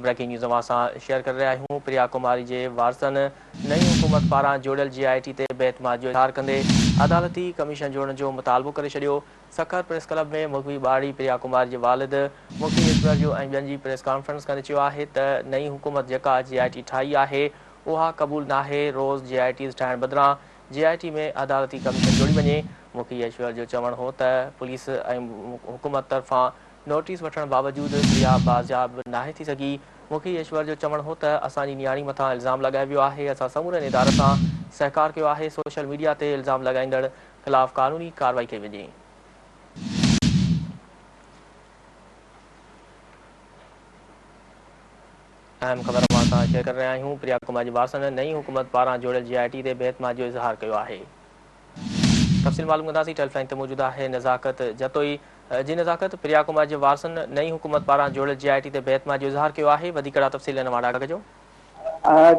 Breaking news اوهان سان share ڪري رهيا آهيون پريا ڪماري جي وارثن نئين حڪومت پاران جوڙيل جي آء ٽي تي بي اعتمادي جو اظهار ڪندي عدالتي ڪميشن جوڙڻ جو مطالبو ڪري ڇڏيو. سکر پريس ڪلب ۾ مغوي ٻارڙي پريا ڪماري جي والد مکي ايشور جو ۽ ٻين جي پريس ڪانفرنس ڪندي چيو آهي ته نئين حڪومت جيڪا جي آء ٽي ٺاهي آهي اها قبول ناهي، روز جي آء ٽيز ٺاهڻ بدران جي آء ٽي ۾ عدالتي ڪميشن جوڙي وڃي. مکي ايشور جو چوڻ هو ته پوليس ۽ حڪومت طرفان نوٽيس وٺڻ باوجود پريا بازياب ناهي ٿي سگهي. مکي ايشور جو چوڻ هو ته اسان جي نياڻي مٿان الزام لڳايو ويو آهي، اسان سمورن ادارن سان سهڪار ڪيو آهي، سوشل ميڊيا تي الزام لڳائيندڙ خلاف قانوني ڪارروائي ڪئي وڃي. اهم خبر اوهان سان شيئر ڪري رهيا آهيون، پريا ڪمار جي وارثن نئين حڪومت پاران جوڙيل جي آء ٽي تي بي اعتمادي جو اظهار ڪيو آهي. تفصيل معلوم ڪنداسين، ٽيليفون لائين تي موجود آهي نزاڪت جتوئي. جي نزاڪت، پريا ڪمار جي وارثن نئين حڪومت پاران جوڙيل جي آء ٽي تي بي اعتمادي جو اظهار ڪيو آهي، وڌيڪ ڪهڙا تفصيل ان مان آگاهه ڪجو.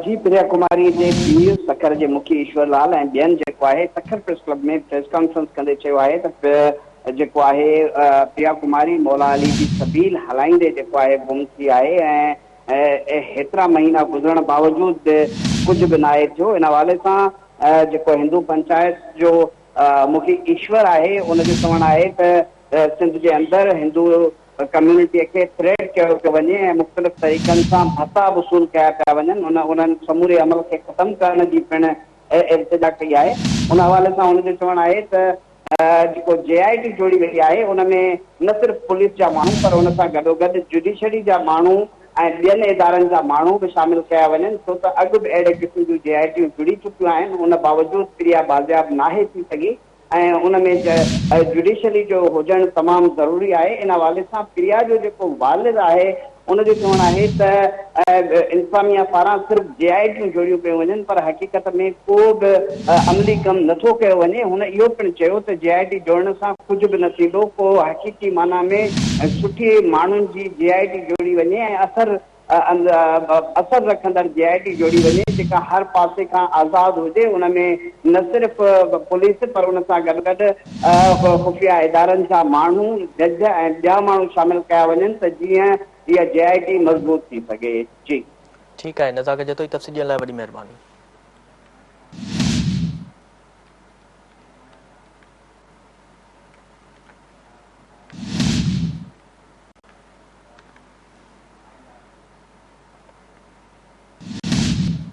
جي پريا ڪماري جي پيء سکر جي مکي ايشور لال ۽ ٻين جيڪو آهي Sukkur press club ۾ press conference ڪندي چيو آهي ته جيڪو آهي پريا ڪماري مولا علي جي سبيل هلائيندي جيڪو آهي گم ٿي آهي ۽ هيترا مهينا گذرڻ باوجود به ڪجهه به ناهي ٿيو ان حوالي سان جيڪو هندو پنچائت جو مکي ايشور آهي ان جو چوڻ آهي ته سنڌ جي اندر هندو ڪميونٽي کي ٿريٽ ڪيو پيو وڃي ۽ مختلف طريقن سان ڀتا وصول ڪيا پيا وڃن هن انهن سموري عمل کي ختم ڪرڻ جي پڻ التجا ڪئي آهي ان حوالي سان هن جو چوڻ آهي ته جيڪو جي آء ٽي جوڙي وئي آهي ان ۾ نه صرف پوليس جا ماڻهو پر ان سان گڏوگڏ جڊيشري جا ماڻهو ۽ ٻين ادارن جا ماڻهو به شامل ڪيا وڃن ڇو ته اڳ به اهڙي قسم جون جي آء ٽيون جڙي چڪيون آهن ان باوجود پريا بازياب ناهي ٿي سگهي ۽ ان ۾ جڊيشري جو هجڻ تمام ضروري آهي ان حوالي سان پريا جو جيڪو والد آهي ان جو چوڻ آهي ته انتظاميا پاران صرف جي آء ٽيون جوڙيون پيون وڃن پر حقيقت ۾ ڪو به عملي ڪم نٿو ڪيو وڃي هن اهو پڻ چيو ته جي آء ٽي جوڙڻ سان ڪجهه به نه ٿيندو ڪو حقيقي معنيٰ ۾ سٺي ماڻهن جي جي آء ٽي جوڙي وڃي ۽ اثر اثر رکندڙ جي آء ٽي جوڙي وڃي جيڪا هر پاسي کان آزاد هجي ان ۾ نه صرف پوليس پر ان سان گڏ گڏ خفيه ادارن جا ماڻهو، جج ۽ ٻيا ماڻهو شامل ڪيا وڃن ته جيئن اها جي آء ٽي مضبوط ٿي سگهي. جي. ٺيڪ آهي نزاڪت جتوئي تفصيل ڏيڻ لاء وڏي مهرباني.